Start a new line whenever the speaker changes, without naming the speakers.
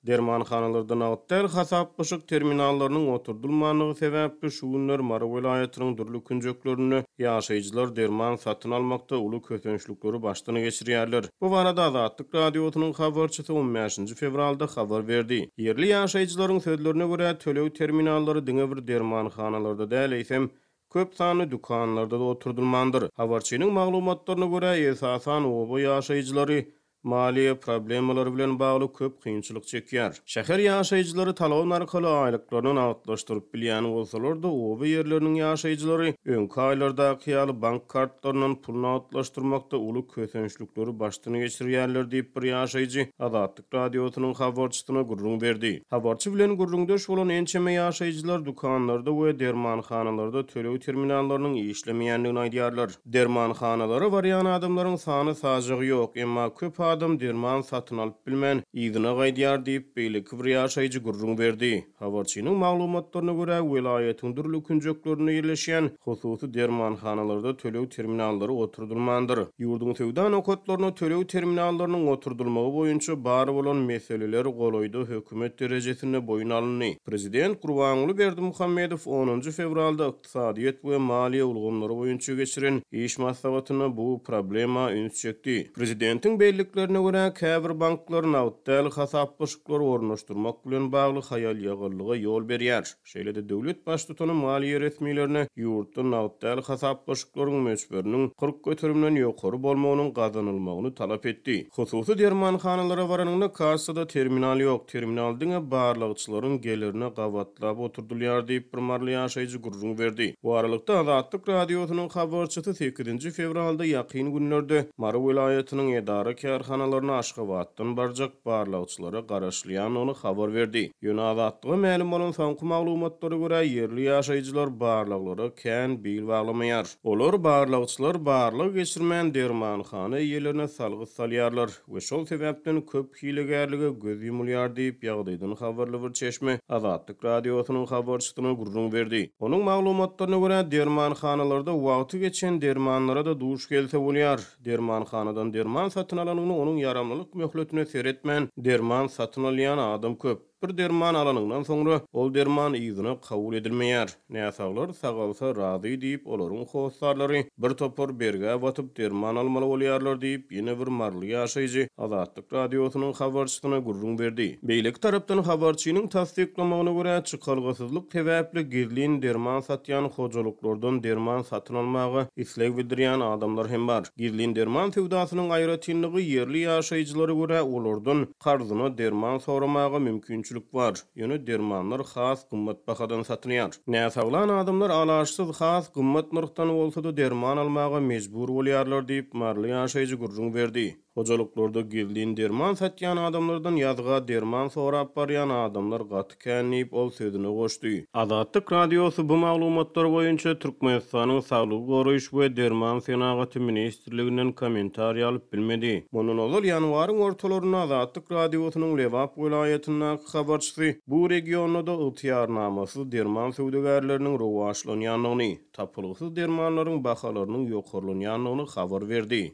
Dermanhanalarda nagt däl hasaplaşyk terminallarynyň oturdylmandygy sebäpli, şu günler Mary welaýatynyň dürli künjeklerinde ýaşaýjylar derman satyn almakda uly kösençlikleri başdan geçirýärler. Bu barada Azatlyk Radiosynyň habarçysy on bäşinji fewralda habar berdi. Ýerli ýaşaýjylaryň sözlerine görä, töleg terminallary diňe bir dermanhanalarda däl, eýsem, köp sanly dükanlarda-da oturdylmandyr. Habarçynyň maglumatlaryna görä, esasan, oba ýaşaýjylary maliýe problemalary bilen bagly köp kynçylyk çekýär. Şäher ýaşaýjylary talon arkaly aýlyklaryny nagtlaşdyryp bilýän bolsalar-da, oba ýerleriniň ýaşaýjylary öňki aýlardaky ýaly bank kartlaryndan pul nagtlaşdyrmakda uly kösençlikleri başdan geçirýärler diýip, bir ýaşaýjy Azatlyk Radiosynyň habarçysyna gürrüň berdi. Habarçy bilen gürrüňdeş bolan ençeme ýaşaýjylar dükanlarda we dermanhanalarda töleg terminallarynyň işlemeýändigini aýdýarlar. Dermanhanalara barýan adamlaryň sany-sajagy ýok, emma köp adam derman satyn alyp bilmän, yzyna gaýdýar diýip, beýleki bir ýaşaýjy gürrüň berdi. Habarçynyň maglumatlaryna görä, welaýatyň dürli künjeklerinde ýerleşýän hususy dermanhanalarda töleg terminallary oturdylmandyr. Ýurduň söwda nokatlarynda töleg terminallarynyň oturdylmagy boýunça bar bolan meseleler golaýda hökümet derejesinde boýun alyndy. Prezident Gurbanguly Berdimuhamedow onunjy fewralda ykdysadyýet we maliýe ulgamlary boýunça geçiren iş maslahatynda bu problema üns çekdi. Prezidentiň belliklerine görä, käbir banklar nagt däl hasaplaşyklary ornaşdyrmak bilen bagly haýal-ýagallyga ýol berýär. Şeýle-de döwlet baştutany maliýe resmilerine ýurtda nagt däl hasaplaşyklaryň möçberiniň 40 göterimden ýokary bolmagynyň gazanylmagyny talap etdi. Hususy dermanhanalara baranyňda kassada terminal ýok, terminal diňe barlagçylaryň gelerine gabatlap oturdylýar diýip, bir maryly ýaşaýjy gürrüň berdi. Bu aralykda, Azatlyk Radiosynyň habarçysy sekizinji fewralda ýakyn günlerde Mary welaýatynyň edara-kärhanalaryna Aşgabatdan barjak barlagçylara garaşylýandygyny habar berdi. Ýöne Azatlyga mälim bolan soňky maglumatlara görä, ýerli ýaşaýjylar barlaglara kän bil baglamaýar. Olar barlagçylar barlag geçirmän dermanhana eýelerine salgyt salýarlar we şol sebäpden köp hilegärlige göz ýumulýar diýip, ýagdaýdan habarly bir çeşme Azatlyk Radiosynyň habarçysyna gürrüň berdi. Onuň maglumatlaryna görä, dermanhanalarda wagty geçen dermanlara-da duş gelse bolýar. Dermanhanadan derman satyn alanyňda onuň ýaramlylyk möhletine seretmän derman satyn alýan adam köp. Bir derman alanyňdan soňra, ol derman yzyna kabul edilmeýär. Näsaglar sagalsa razy diýip, olaryň hossarlary bir topar bergä batyp derman almaly bolýarlar diýip, ýene bir maryly ýaşaýjy Azatlyk Radiosynyň habarçysyna gürrüň berdi. Beýleki tarapdan, habarçynyň tassyklamagyna görä, çykalgasyzlyk sebäpli gizlin derman satýan hojalyklardan derman satyn almaga isleg bildirýän adamlar hem bar. Gizlin derman söwdasynyň aýratynlygy ýerli ýaşaýjylara görä, olardan Karzyna derman soramaga mümkinçilik bar, ýöne dermanlar has gymmat bahadan satylýar. Näsaglan adamlar alaçsyz has gymmat nyrhdan bolsa-da derman almaga mejbur bolýarlar diýip, maryly ýaşaýjy gürrüň berdi. Hojalyklarda gizlin derman satýan adamlardan ýazga derman sorap barýan adamlar gaty kän diýip, ol sözüne goşdy. Azatlyk Radiosy bu maglumatlar boýunça Türkmenistanyň Saglygy goraýyş we derman senagaty ministrliginden kommentariý alyp bilmedi. Mundan ozal, ýanwaryň ortalarynda Azatlyk Radiosynyň Lebap welaýatyndaky habarçysy bu regionda-da ygtyýarnamasyz derman söwdagärleriniň rowaçlanýandygyny, tapylgysyz dermanlaryň bahalarynyň ýokarlanýandygyny habar berdi.